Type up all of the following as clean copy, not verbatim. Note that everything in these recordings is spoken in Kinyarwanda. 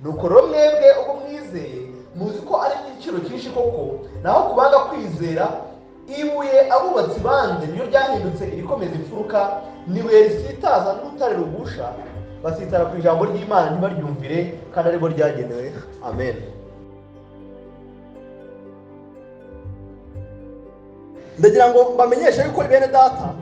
Nuko rero mwebwe ubwo mwizeye, muzi ko ari igiciro cyinshi koko. Naho kubanga kwizera, ibuye abubatsi banze niyo ryahindutse irikomeza imfuruka, n'ibuye risitaza n'urutare rugusha. Basitara ku ijambo ry'Imana ntibaryumvire, kandi aribo ryagenewe. Amen. Ndagira ngo mbamenyeshe yuko, bene data,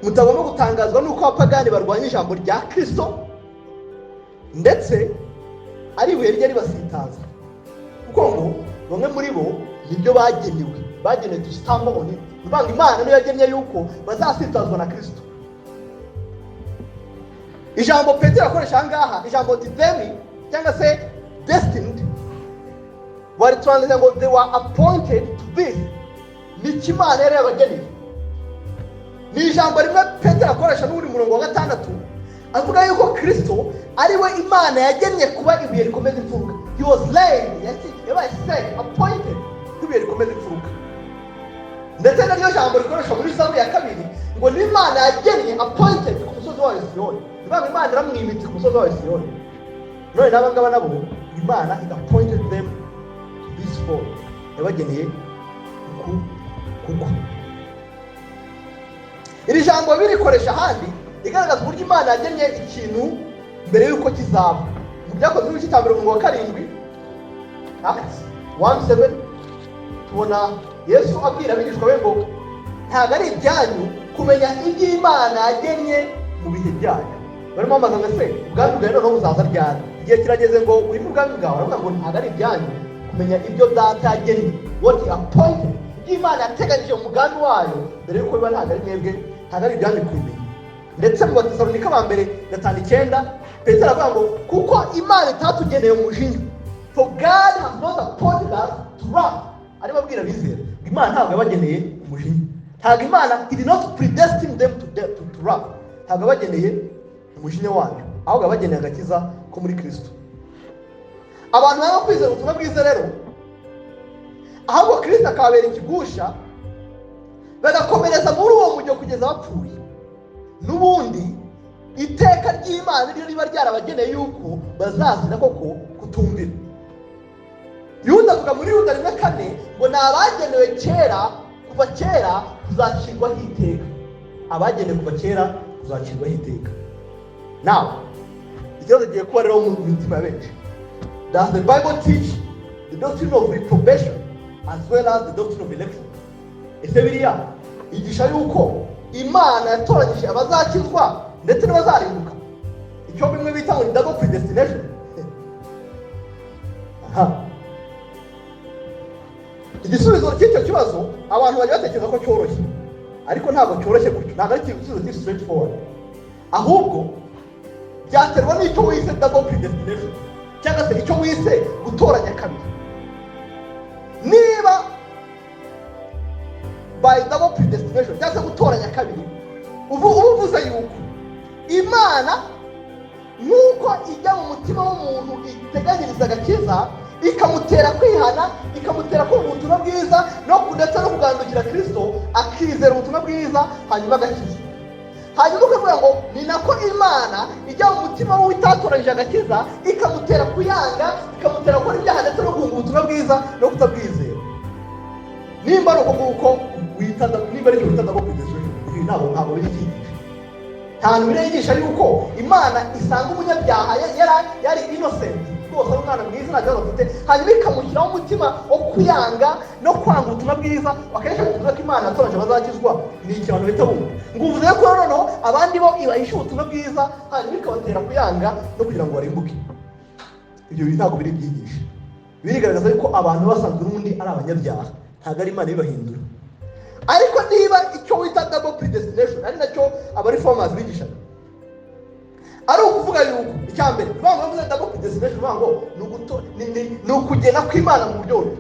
mutagomba gutangazwa n'uko abapagani barwanya ijambo rya Kirisito, ndetse ari ibuye rijya ribasitaza, kuko ngo bamwe muri bo nibyo bagenewe, bagenewe to stumble on it. Ni ukuvuga ngo Imana niyo yagennye yuko bazasitazwa na Kirisito. Ijambo Petero akoresha aha ngaha, ijambo didemi cyangwa se destined, baritranslate ngo "they were appointed to this". Ni icyo Imana yari yabageneye. Ni ijambo rimwe Petero akoresha n'undi murongo wa 6, avuga yuko Kirisito ari we Imana yagennye kuba ibuye rikomeza imfuruka. He was laid, yabaye set, appointed nk'ibuye rikomeza imfuruka. Ndetse naryo jambo rikoreshwa muri Zaburi ya 2 ngo ni Imana yagennye, appointed ku musozi wayo Siyoni. Ni ukuvuga ngo Imana iramwimitse ku musozi wayo Siyoni. None n'aba ngaba nabo Imana it appointed them to this fall, yabageneye uku kugwa. Iri jambo birikoresha ahandi, igaragaza uburyo Imana yagennye ikintu mbere y'uko kizaba. Mu Byakozwe n'igice cya 1 umurongo wa 7, Acts 1:7, tubona Yesu abwira abigishwa be ngo ntabwo ari ibyanyu kumenya iby'Imana yagennye mu bihe byayo. Barimo bamaze ngo: "Ese ubwami bwawe noneho buzaza ryari? Igihe kirageze ngo urime ubwami bwawe." Aravuga ngo ntabwo ari ibyanyu kumenya ibyo Data yagennye, what he appointed, ibyo Imana yateganyije mu mugambi wayo mbere y'uko biba. Ntabwo ari mwebwe, ntabwo ari ibyanyu kubimenya. Ndetse mu Batesalonika ba mbere 5:9, Petero aravuga ngo kuko Imana itatugeneye umujinya, for God has not appointed us to wrath. Arimo abwira abizera ngo Imana ntabwo yabageneye umujinya. Ntabwo Imana, he did not predestine them to wrath. Ntabwo yabageneye umujinya wayo, ahubwo yabageneye agakiza ko muri Kristo. Abantu banga kwizera ubutumwa bwiza rero, ahubwo Kristo akababera ikigusha, bagakomereza muri uwo mujyo kugeza bapfuye, n'ubundi iteka ry'Imana niryo riba ryarabageneye yuko bazazira koko kutumvira. Yuda avuga muri Yuda 1:4 ngo ni abagenewe kera, kuva kera, kuzacirwaho iteka. Abagenewe kuva kera kuzacirwaho iteka. Nawe ikibazo kigiye kuba rero mu mitima ya benshi: does the Bible teach the doctrine of reprobation as well as the doctrine of election? Ese biriya yigisha yuko Imana yatoranyije abazakizwa ndetse n'abazarimbuka, icyo bimwe bita ngo ni double predestination? Aha igisubizo cy'icyo kibazo abantu bajya batekereza ko cyoroshye, ariko ntabwo cyoroshye gutyo. Ntabwo ari igisubizo kiri straight forward, ahubwo byaterwa n'icyo wise double predestination cyangwa se icyo wise gutoranya kabiri. Niba by double predestination cyangwa se gutoranya kabiri ubu uvuze yuko Imana, nk'uko ijya mu mutima w'umuntu iteganyiriza agakiza, ikamutera kwihana, ikamutera kumva ubutumwa bwiza no ndetse no kugandukira Kirisito, akizera ubutumwa bwiza, hanyuma agakizwa, hanyuma ukavuga ngo ni nako Imana ijya mu mutima w'utatoranyije agakiza, ikamutera kuyanga, ikamutera gukora ibyaha ndetse no guhunga ubutumwa bwiza no kutabwizera. Nimba ari uko nguko wita, nimba ari icyo wita double predestination, ibi ntabwo biri cyigisha. Nta hantu birigisha yuko Imana isanga umunyabyaha yari innocent rwose, ari umwana mwiza, nta kibazo afite, hanyuma ikamushyiraho umutima wo kuyanga no kwanga ubutumwa bwiza. Akenshi tuvuga ko Imana yatoranyije abazakizwa, ni ikintu abantu bahita bumva ngo uvuze ko noneho abandi bo ibahisha ubutumwa bwiza, hanyuma ikabatera kuyanga no kugira ngo barimbuke. Ibyo bintu ntabwo biri byigisha. Birigaragaza yuko abantu basanzwe n'ubundi ari abanyabyaha, ntabwo ari Imana ibibahindura. Ariko niba icyo wita double predestination ari nacyo aba reformers bigishaga, ari ukuvuga yuko icya mbere, ni ngo bavuze double predestination, ni ngo ni ukugena kw'Imana mu buryo bubiri: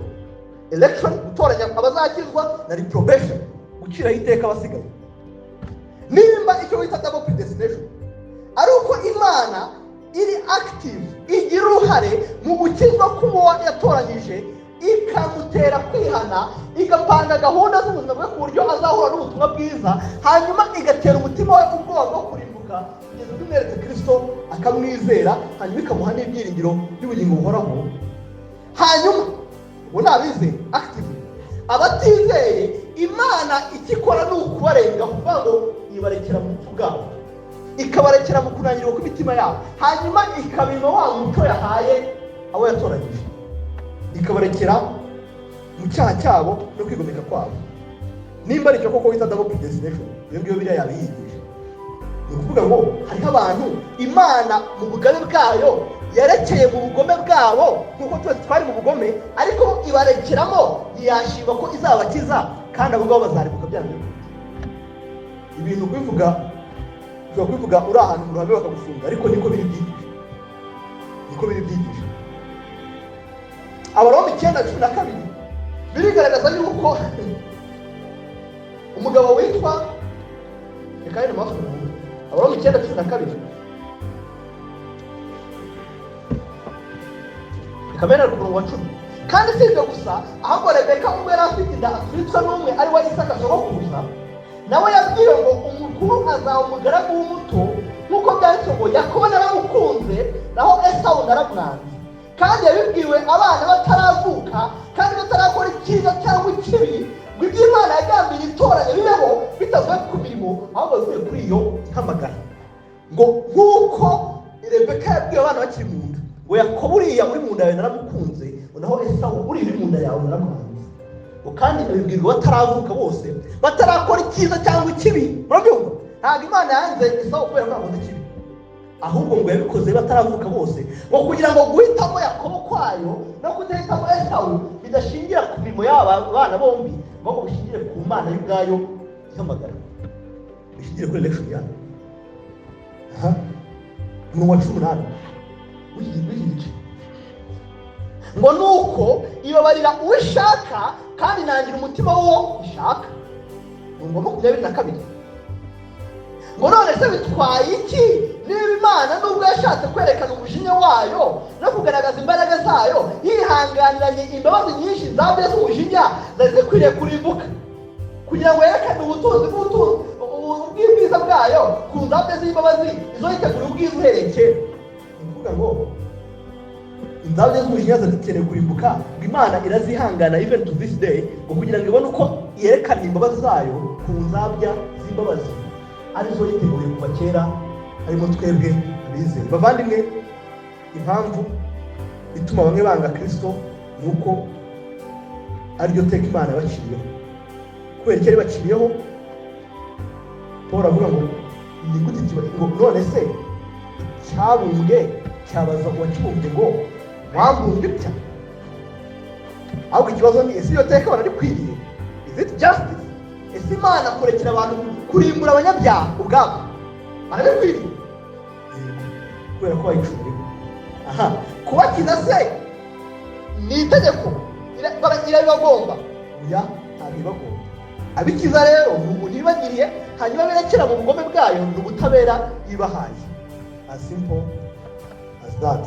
election, gutoranya abazakizwa, na reprobation, guciraho iteka abasigaye. Nimba icyo wita double predestination ari uko Imana iri active, igira uruhare mu gukizwa k'uwo yatoranyije, ikamutera kwihana, igapanga gahunda z'ubuzima bwe ku buryo azahura n'ubutumwa bwiza, hanyuma igatera umutima we ubwoba bwo kurimbuka. kurimbuka kugeza ubwo imweretse Kristo akamwizera, hanyuma ikamuha n'ibyiringiro by'ubugingo buhoraho. Hanyuma ubu ni abizeye active. Abatizeye, Imana icyo ikora ni ukubarenga, kuvuga ngo ibarekera mu bupfu bwabo, ikabarekera mu kunanirwa kw'imitima yabo, hanyuma ikabima wa muco yahaye abo yatoranyije, ikabarekera mu cyaha cyabo no kwigomeka kwabo. Nimba aricyo koko wita double predestination, iyo ngiyo biriya yabiyigisha. Ni ukuvuga ngo hariho abantu Imana mu bugabe bwayo yarekeye mu bugome bwabo, nk'uko twese twari mu bugome, ariko ibarekeramo, ntiyashima ko izabakiza, kandi abo ngabo bazarimbuka byanze bikunze. Ibintu kubivuga, ushobora kubivuga uri ahantu mu ruhame bakagufunga, ariko niko biri byigisha, niko biri byigisha. Abaroma 9:12 birigaragaza yuko umugabo witwa, reka rero mpamvu, Abaroma 9:12, reka mbere ku murongo wa 10. Kandi si ibyo gusa, ahubwo Rebeka ubwo yari afite inda atwitswe n'umwe, ari we Isaka sogokuruza, nawe yabwiwe ngo umukuru azaba umugaragu w'umuto, nk'uko byanditswe ngo: "Yakobo naramukunze, naho Esawu naramwanze." Kandi yabibwiwe abana bataravuka kandi batarakora icyiza cyangwa ikibi, ngo ibyo Imana yagambiriye itoranya bibeho bitavuye ku mirimo, ahubwo bivuye kuri iyo ihamagara. Ngo nk'uko Rebeka yabwiwe abana bakiri mu nda ngo: "Yakobo uriya uri mu nda yawe naramukunze, ngo naho Esawu uriya uri mu nda yawe naramwanze." Ngo kandi abibwirwa bataravuka bose, batarakora icyiza cyangwa ikibi. Murabyumva? Ntabwo Imana yanze Esawu kubera ko yakoze ikibi, ahubwo ngo yabikoze bataravuka bose, ngo kugira ngo guhitamo Yakobo kwayo no kudahitamo Esawu bidashingira ku mirimo y'aba bana bombi, ahubwo bishingire ku Mana y'ubwayo ihamagara, bishingire kuri election yayo. Aha umurongo wa 18 w'iki gice ngo: "Nuko ibabarira uwo ishaka, kandi inangira umutima w'uwo ishaka." Umurongo wa 22 ngo: "None se bitwaye iki niba Imana, nubwo yashatse kwerekana umujinya wayo no kugaragaza imbaraga zayo, yihanganiranye imbabazi nyinshi zabyo z'umujinya zari zikwiriye kurimbuka, kugira ngo yerekane ubutunzi bw'ubwiza bwayo ku nzabyo z'imbabazi, izo yiteguriye ubwiza uhereye kera?" Ni ukuvuga ngo inzabyo z'umujinya zari zikeneye kurimbuka, ngo Imana irazihangana even to this day, ngo kugira ngo ibone uko yerekana imbabazi zayo ku nzabya z'imbabazi, arizo yiteguriye kuva kera, harimo twebwe abizeye. Bavandimwe, impamvu ituma bamwe banga Kirisito ni uko ariryo teka Imana yabaciriyeho. Kubera icyo yabaciriyeho, Paul avuga ngo ni gute kiba ngo: "None se icyabumbwe cyabaza uwakibumbye ngo: 'Wambumbye utya?'" Ahubwo ikibazo ni: ese iyo teka bararikwiriye? Is it justice? Ese Imana kurekera abantu kurimbura abanyabyaha ubwabo barabikwiriye? Yego, kubera ko bayicuriyeho. Aha kubakiza se ni itegeko, irabibagomba? Oya, ntabwo ibagomba. Abikiza rero ni ubuntu ibagiriye, hanyuma birekera mu bugome bwayo ni ubutabera ibahaye. As simple as that.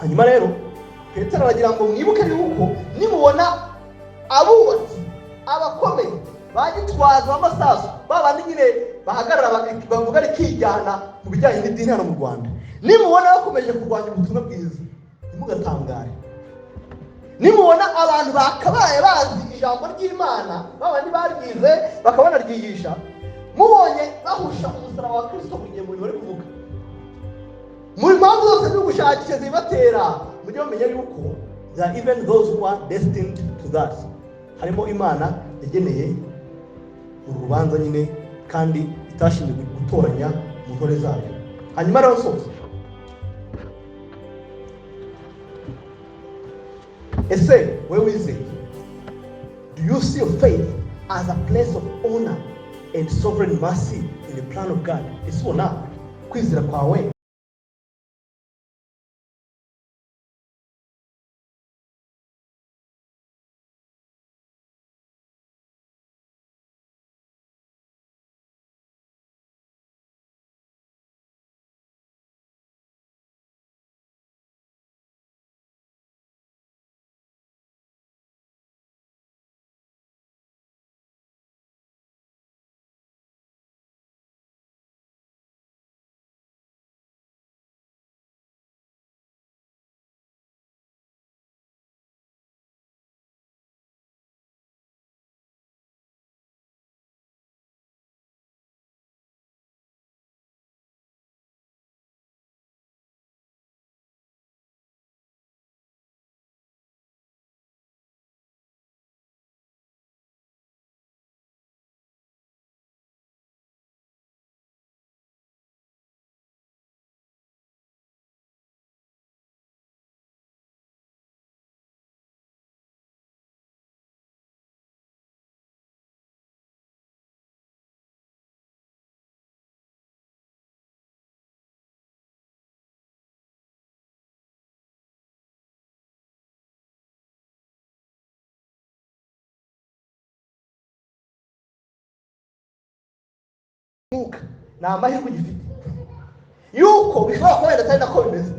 Hanyuma rero Petero aragira ngo mwibuke yuko nimubona abubatsi abakomeye ba Gitwaza b'amasasu, ba bandi nyine bahagarara bavuga rikijyana mu bijyanye n'idini hano mu Rwanda, nimubona bakomeje kurwanya ubutumwa bwiza, ntimugatangare. Nimubona abantu bakabaye bazi ijambo ry'Imana, babandi baryize bakaba banaryigisha, mubonye bahusha umusaraba wa Kirisito buri gihe mu bintu bari kuvuga, mu mpamvu zose zo gushakisha zibatera, mujye mumenya yuko there are even those who are destined to that, harimo Imana yageneye uru rubanza nyine, kandi itashinzwe gutoranya mu ntore zayo. Hanyuma rero nsoza, ese wowe wizeye, do you see your faith as a place of honor and sovereign mercy in the plan of God? Ese ubona kwizera kwawe Mwuka ni amahirwe ugifite yuko bishobora kuba wenda atari nako bimeze,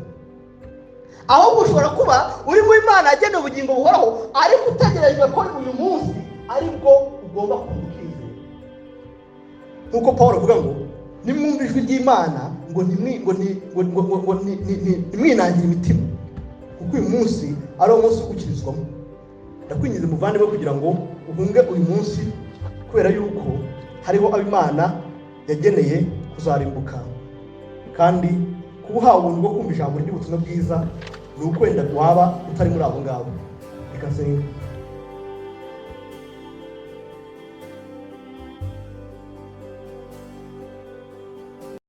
ahubwo ushobora kuba uri mu Imana yagenewe ubugingo buhoraho, ariko utegerejwe ko uyu munsi aribwo ugomba kumva ukizera, nk'uko Paul avuga ngo nimwumva ijwi ry'Imana ngo ntimwi ngo ni ngo ngo ngo ngo ni- ni- ni- ntimwinangire imitima, kuko uyu munsi ari wo munsi wo gukirizwamo. Ndakwinginze muvandimwe, kugira ngo uhunge uyu munsi, kubera yuko hariho abo Imana yageneye kuzarimbuka. Kandi kuba uhawe ubuntu bwo kumva ijambo ry'ubutumwa bwiza ni uko wenda waba utari muri abo ngabo. Reka nsenga.